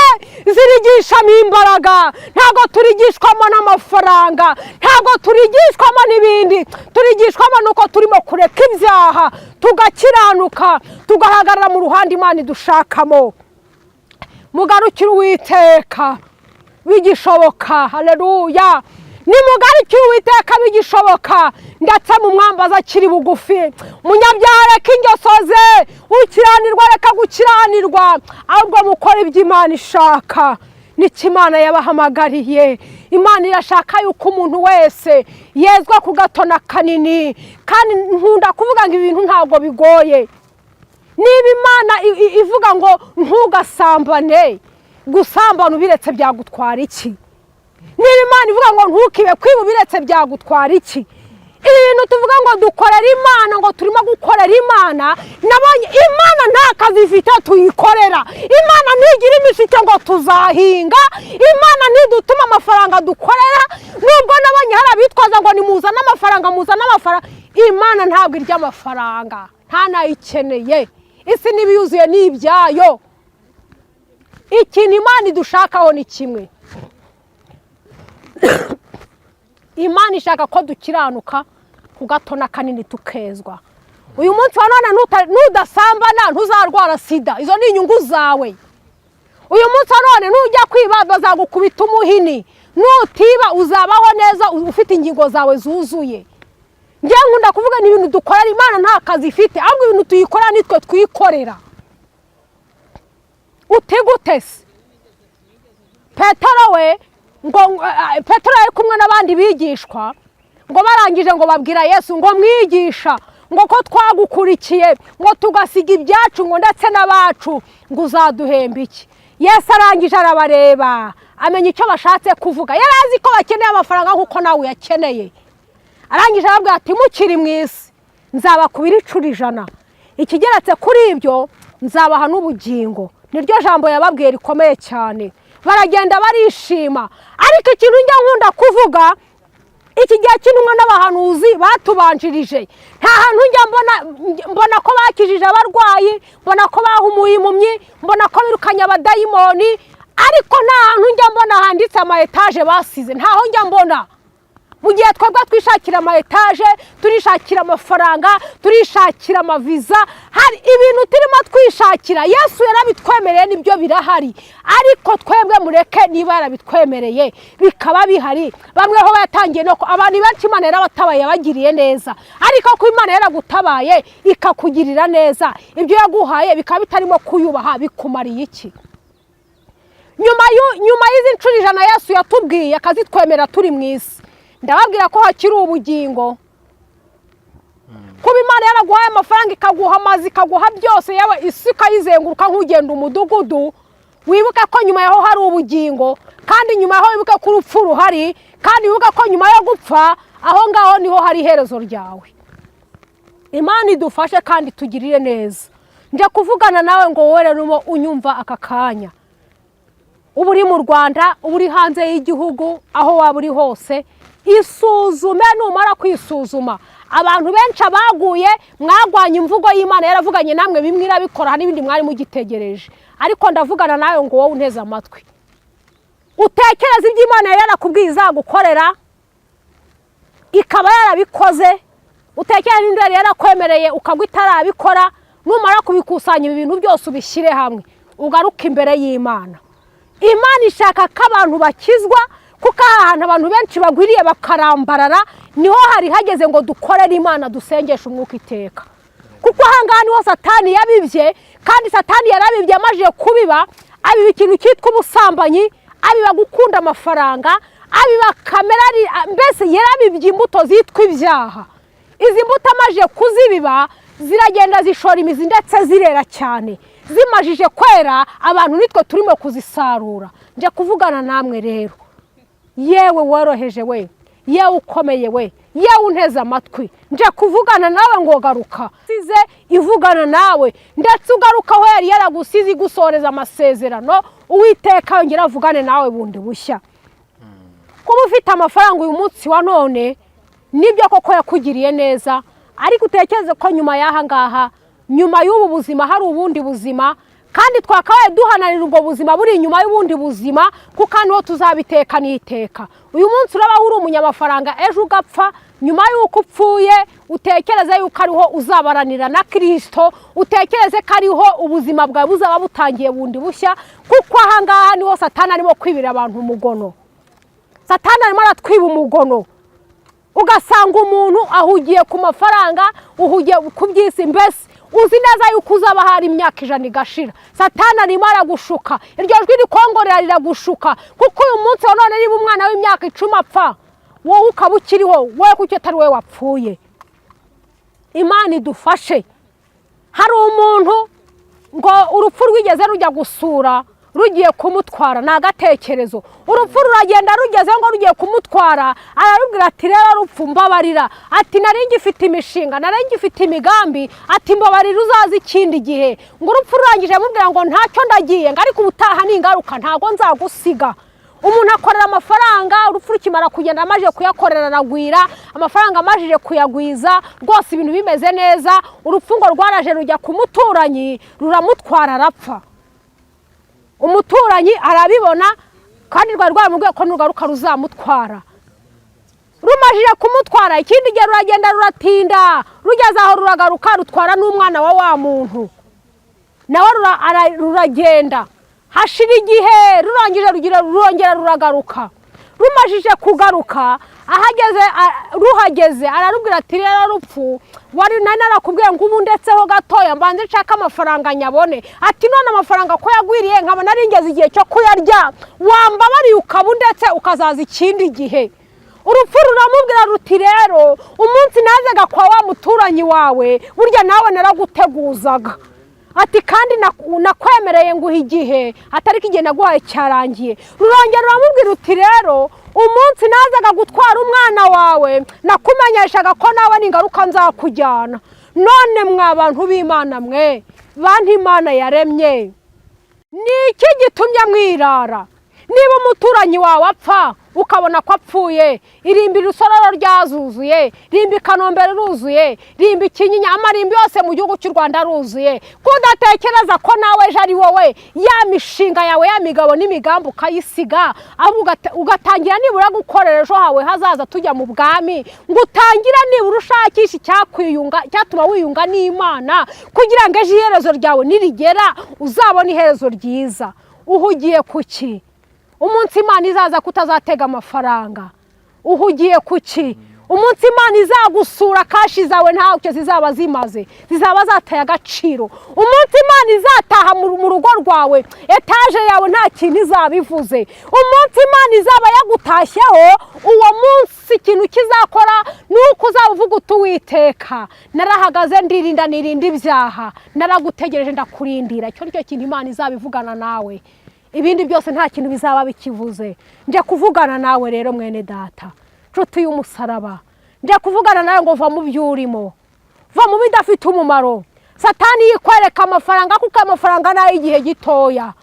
zirigishamo imbaraga. Ntabwo turigishwamo n'amafaranga, ntabwo turigishwamo n'ibindi, turigishwamo n'uko turimo kureka ibyaha, tugakiranuka, tugahagarara mu ruhande Imana idushakamo. Mugarukire Uwiteka bigishoboka. Haleluya! Nimugarukire Uwiteka bigishoboka, ndetse mu mwambaza akiri bugufi. Umunyabyaha reka ingeso ze, ukiranirwa reka gukiranirwa, ahubwo mukore ibyo Imana ishaka. Nicyo Imana yabahamagariye. Imana irashaka yuko umuntu wese yezwa ku gato na kanini. Kandi nkunda kuvuga ngo ibintu ntabwo bigoye. Niba Imana ivuga ngo ntugasambane, gusambana ubiretse byagutwara iki? Niba Imana ivuga ngo ntukibe, kwiba ubiretse byagutwara iki? Ibi bintu tuvuga ngo dukorera Imana, ngo turimo gukorera Imana, nabonye Imana nta kazi ifite tuyikorera. Imana ntigira imishike ngo tuzahinga, Imana ntidutuma amafaranga dukorera. Nubwo nabonye hari abitwaza ngo nimuzane amafaranga, muzane amafaranga, Imana ntabwo irya amafaranga, ntanayikeneye. Isi n'ibiyuzuye ni ibyayo. Ikintu Imana idushakaho ni kimwe: Imana ishaka ko dukiranuka ku gato na kanini, tukezwa. Uyu munsi wa none nudasambana ntuzarwara sida, izo ni inyungu zawe. Uyu munsi wa none nujya kwiba bazagukubita umuhini, nutiba uzabaho neza ufite ingingo zawe zuzuye. Njyewe nkunda kuvuga ni ibintu dukorera Imana nta kazi ifite, ahubwo ibintu tuyikorera nitwe twikorera. Uti gute se? Petero we ngo Petero yari kumwe n'abandi bigishwa, ngo barangije ngo babwira Yesu ngo: "Mwigisha," ngo, "ko twagukurikiye, ngo tugasiga ibyacu, ngo ndetse n'abacu, ngo uzaduhemba iki?" Yesu arangije arabareba, amenya icyo bashatse kuvuga. Yari azi ko bakeneye amafaranga nk'uko nawe uyakeneye. Arangije arabwira ati: "Mukiri mu isi nzabakubira inshuro 100, ikigeretse kuri ibyo nzabaha n'ubugingo." Niryo jambo yababwiye rikomeye cyane. Baragenda barishima. Ariko ikintu njya nkunda kuvuga, iki gihe cy'intumwa n'abahanuzi batubanjirije, nta hantu njya mbona ko bakijije abarwayi, mbona ko bahumuye impumyi, mbona ko birukanye abadayimoni, ariko nta hantu njya mbona handitse ama etaje basize, ntaho njya mbona. Mu gihe twebwe twishakira ama etaje, turishakira amafaranga, turishakira amaviza, hari ibintu turimo twishakira. Yesu yarabitwemereye, nibyo birahari. Ariko twebwe mureke, niba yarabitwemereye bikaba bihari, bamwe ho batangiye no abantu benshi Imana yarabatabaye, yabagiriye neza. Ariko ko Imana yaragutabaye ikakugirira neza, ibyo yaguhaye bikaba bitarimo kuyubaha, bikumariye iki? Nyuma y'izi nshuro 100 Yesu yatubwiye akazitwemera turi mu isi, ndababwira ko hakiri ubugingo. Kuba Imana yaraguhaye amafaranga, ikaguha amazi, ikaguha byose, yewe isi ukayizenguruka nk'ugenda umudugudu, wibuke ko nyuma yaho hari ubugingo, kandi nyuma yaho wibuke ko urupfu ruhari, kandi wibuke ko nyuma yo gupfa aho ngaho niho hari iherezo ryawe. Imana idufashe kandi tugirire neza. Njya kuvugana nawe ngo wowe rero unyumva aka kanya, uba uri mu Rwanda, uba uri hanze y'igihugu, aho waba uri hose, isuzume. Numara kwisuzuma, abantu benshi abaguye mwagwanye imvugo y'Imana yaravuganye namwe, bimwe irabikora n'ibindi mwari mugitegereje. Ariko ndavugana nawe ngo wowe unteze amatwi, utekereze ibyo Imana yari yarakubwiye izagukorera ikaba yarabikoze, utekereze n'ibindi yari yarakwemereye ukagwa itarabikora. Numara kubikusanya ibi bintu byose ubishyire hamwe, ugaruke imbere y'Imana. Imana ishaka ko abantu bakizwa, kuko aha hantu abantu benshi bagwiriye bakarambarara, niho hari hageze ngo dukorere Imana, dusengeshe umwuka iteka, kuko aha ngaha niho Satani yabibye. Kandi Satani yarabibye, amajije kubiba abiba ikintu cyitwa ubusambanyi, abiba gukunda amafaranga, abiba kamera, mbese yarabibye imbuto zitwa ibyaha. Izi mbuto amajije kuzibiba ziragenda zishora imizi, ndetse zirera cyane. Zimajije kwera, abantu nitwe turimo kuzisarura. Njya kuvugana namwe rero, yewe woroheje we, yewe ukomeye we, yewe unteze amatwi, njya kuvugana nawe ngo garuka. Size ivugana nawe, ndetse ugaruka aho yari yaragusize igusoreza amasezerano. Uwiteka yongera avugane nawe bundi bushya. Kuba ufite amafaranga uyu munsi wa none, nibyo koko yakugiriye neza, ariko utekereze ko nyuma y'aha ngaha, nyuma y'ubu buzima, hari ubundi buzima, kandi twakabaye duhananira ubwo buzima buri inyuma y'ubundi buzima, kuko hano tuzabiteka n'iteka. Uyu munsi uraba uri umunyamafaranga, ejo ugapfa. Nyuma y'uko upfuye, utekereze yuko ariho uzabaranira na Kirisito, utekereze ko ariho ubuzima bwawe buzaba butangiye bundi bushya, kuko aha ngaha niho Satani arimo kwibira abantu umugono. Satani arimo aratwiba umugono, ugasanga umuntu ahugiye ku mafaranga, uhugiye ku by'isi, mbese uzi neza yuko uzaba hari imyaka 100 igashira. Satani arimo aragushuka, iryo jwi rikongorera riragushuka, kuko uyu munsi wa none niba umwana w'imyaka 10 apfa, wowe ukaba ukiriho, wowe kuki atari wowe wapfuye? Imana idufashe. Hari umuntu ngo urupfu rwigeze rujya gusura, rugiye kumutwara, ni agatekerezo. Urupfu ruragenda, rugeze ngo rugiye kumutwara, ararubwira ati: "Rero rupfu, mbabarira," ati: "Nari ngifite imishinga, nari ngifite imigambi," ati: "Mbabarira, uzaze ikindi gihe." Ngo urupfu rurangije amubwira ngo: "Ntacyo, ndagiye," ngo: "ariko ubutaha ni ingaruka ntabwo nzagusiga." Umuntu akorera amafaranga, urupfu rukimara kugenda amajije kuyakorera aragwira, amafaranga amajije kuyagwiza rwose ibintu bimeze neza, urupfu ngo rwaraje rujya ku muturanyi ruramutwara, arapfa. Umuturanyi arabibona, kandi rwari rwaramubwiye ko nugaruka ruzamutwara. Rumajije kumutwara, ikindi gihe ruragenda ruratinda, rugeze aho ruragaruka, rutwara n'umwana wa wa muntu nawe, ruragenda. Hashira igihe, rurangije rugira rurongera ruragaruka. Rumajije kugaruka, ahageze ruhageze ararubwira ati: "Rero rupfu, wari nari narakubwiye ngo ubu ndetseho gatoya mbanze nshake amafaranga nyabone," ati: "none amafaranga ko yagwiriye nkaba nari ngeze igihe cyo kuyarya, wambabariye ukaba ndetse ukazaza ikindi gihe." Urupfu ruramubwira ruti: "Rero umunsi nazaga kwa wa muturanyi wawe, burya nawe naraguteguzaga," ati: "kandi nakwemereye nguha igihe, atari ko igihe naguhaye cyarangiye." Rurongera ruramubwira uti: "Rero umunsi nazaga gutwara umwana wawe, nakumenyeshaga ko nawe ningaruka nzakujyana." None mwa bantu b'Imana mwe, bantu Imana yaremye, ni iki gitumye mwirara? Niba umuturanyi wawe apfa ukabona ko apfuye, irimbi Rusororo ryazuzuye, rimbi Kanombe ruzuye, rimbi Kinyinya, amarimbi yose mu gihugu cy'u Rwanda aruzuye, ko udatekereza ko nawe ejo ari wowe, ya mishinga yawe, ya migabo n'imigambi ukayisiga, ahubwo ugatangira nibura gukorera ejo hawe hazaza? Tujya mu bwami ngo utangire nibura ushakishe icyakwiyunga, icyatuma wiyunga n'Imana, kugira ngo ejo iherezo ryawe nirigera uzabone iherezo ryiza. Uhugiye ku ki? Umunsi Imana izaza kutazatega amafaranga, uhugiye ku ki? Umunsi Imana izagusura, cash zawe ntacyo zizaba zimaze, zizaba zataye agaciro. Umunsi Imana izataha mu rugo rwawe, etaje yawe nta kintu izaba ivuze. Umunsi Imana izaba yagutashyeho, uwo munsi ikintu kizakora ni uko uzaba uvuga uti: "Uwiteka, narahagaze ndirinda, nirinda ibyaha, naragutegereje ndakurindira." Icyo nicyo kintu Imana izaba ivugana nawe, ibindi byose nta kintu bizaba bikivuze. Nje kuvugana nawe rero, mwene data, nshuti y'umusaraba, nje kuvugana nawe ngo va mu byo urimo, va mu bidafite umumaro. Satani yikwereka amafaranga, kuko amafaranga ni ay'igihe gitoya.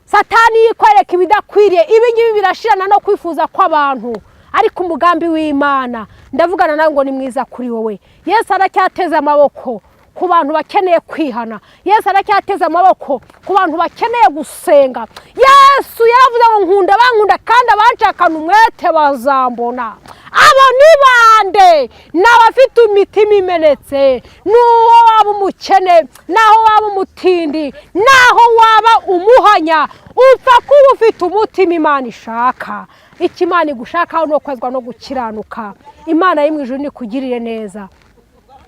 Satani yikwereka ibidakwiriye, ibi ngibi birashirana no kwifuza kw'abantu, ariko umugambi w'Imana, ndavugana nawe ngo ni mwiza kuri wowe. Yesu aracyateze amaboko ku bantu bakeneye kwihana. Yesu aracyateze amaboko ku bantu bakeneye gusenga. Yesu yaravuze ngo: "Nkunda bankunda, kandi abanshakana umwete bazambona." Abo ni bande? Ni abafite imitima imenetse. N'uwo waba umukene, n'aho waba umutindi, n'aho waba umuhanya, upfa kuba ufite umutima Imana ishaka. Icyo Imana igushakaho ni ukwezwa no gukiranuka. Imana yo mu ijuru nikugirire neza,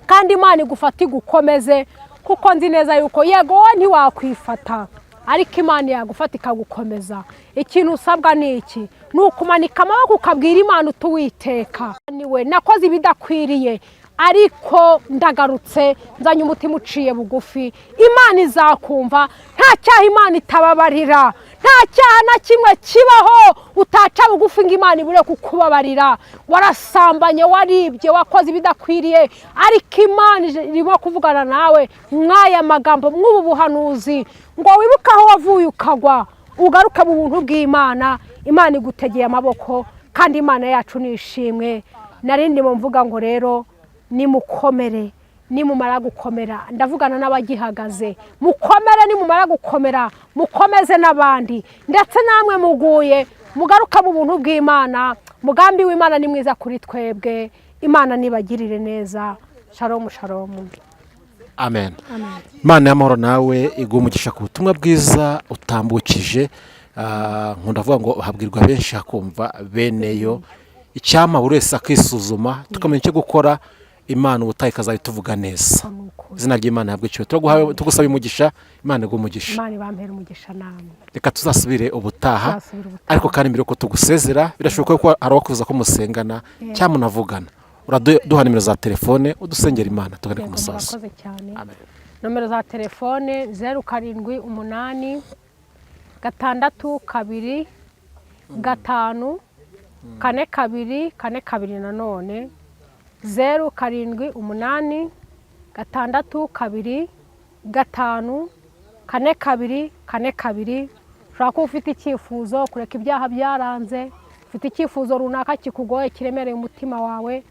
kandi Imana igufate igukomeze, kuko nzi neza yuko yego wowe ntiwakwifata, ariko Imana yagufata ikagukomeza. Ikintu usabwa ni iki? Ni ukumanika amaboko ukabwira Imana uti: "Uwiteka, niwe nakoze ibidakwiriye, ariko ndagarutse, nzanye umutima uciye bugufi." Imana izakumva. Nta cyaha Imana itababarira, nta cyaha na kimwe kibaho utaca bugufi ngo Imana ibure kukubabarira. Warasambanye, waribye, wakoze ibidakwiriye, ariko Imana irimo kuvugana nawe mw'aya magambo, mw'ubu buhanuzi, ngo wibuke aho wavuye ukagwa, ugaruke mu buntu bw'Imana. Imana igutegeye amaboko, kandi Imana yacu ni ishimwe. Nari ndimo mvuga ngo rero nimukomere, nimumara gukomera, ndavugana n'abagihagaze, mukomere, nimumara gukomera mukomeze n'abandi, ndetse namwe muguye mugaruka mu buntu bw'Imana. Mugambi w'Imana ni mwiza kuri twebwe. Imana nibagirire neza. Shalomu, shalomu. Amen. Imana y'amahoro nawe iguha umugisha ku butumwa bwiza utambukije. Nkunda kuvuga ngo habwirwa benshi hakumva beneyo. Icyampa buri wese akisuzuma, tukamenya icyo gukora. Imana ubutaha ikazajya ituvuga neza. Izina ry'Imana yabwo icyubahiro. Tugusaba umugisha, Imana iguha umugisha. Imana ibampera umugisha namwe. Reka tuzasubire ubutaha. Tuzasubira ubutaha. Ariko kandi mbere yuko tugusezera, birashoboka ko hari uwakwifuza ko musengana cyangwa munavugana. Uraduha nimero za telefone, udusengera Imana, tugane ku Yego, musozo. Murakoze cyane. Amen. Nomero za telefone: 078 6 2 5 4 2 4 2. Nanone 078 6 2 5 4 2 4 2. Ushobora kuba ufite icyifuzo, kureka ibyaha byaranze, ufite icyifuzo runaka kikugoye, kiremereye umutima wawe,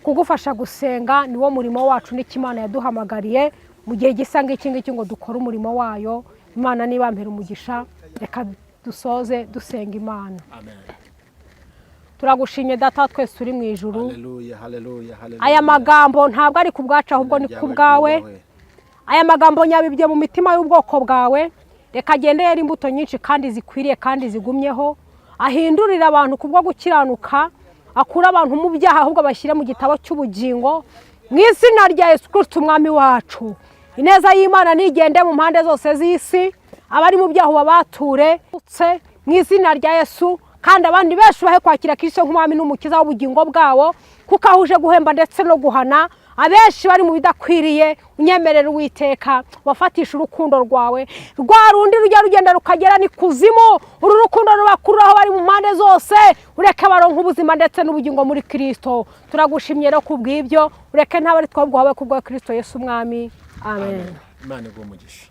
kugufasha gusenga niwo murimo wacu, n'icyo Imana yaduhamagariye mu gihe gisa ng'iki ngiki ngo dukore umurimo wayo. Imana nibampera umugisha. Reka dusoze dusenga Imana. Turagushimye, Data wa twese uri mu ijuru. Haleluya, haleluya, haleluya. Aya magambo ntabwo ari ku bwacu, ahubwo ni ku bwawe. Aya magambo nyabibye mu mitima y'ubwoko bwawe, reka agende yera imbuto nyinshi kandi zikwiriye kandi zigumyeho, ahindurire abantu kubwo gukiranuka, akure abantu mu byaha ahubwo bashyire mu gitabo cy'ubugingo, mu izina rya Yesu Kristo Umwami wacu. Ineza y'Imana nigende mu mpande zose z'isi, abari mu byaha babature mu izina rya Yesu, kandi abandi benshi bahe kwakira Kristo nk'Umwami n'Umukiza w'ubugingo bwabo, kuko ahuje guhemba ndetse no guhana. Abenshi bari mu bidakwiriye, unyemerera Uwiteka wafatisha urukundo rwawe, rwa rundi rujya rugenda rukagera ni kuzimu. Uru rukundo rubakurura aho bari mu mpande zose, ureke baronka ubuzima ndetse n'ubugingo muri Kirisito. Turagushimye rero ku bw'ibyo, ureke ntabe ari twabwo, kubwa Kirisito Yesu Umwami. Amen. Imana iguha umugisha.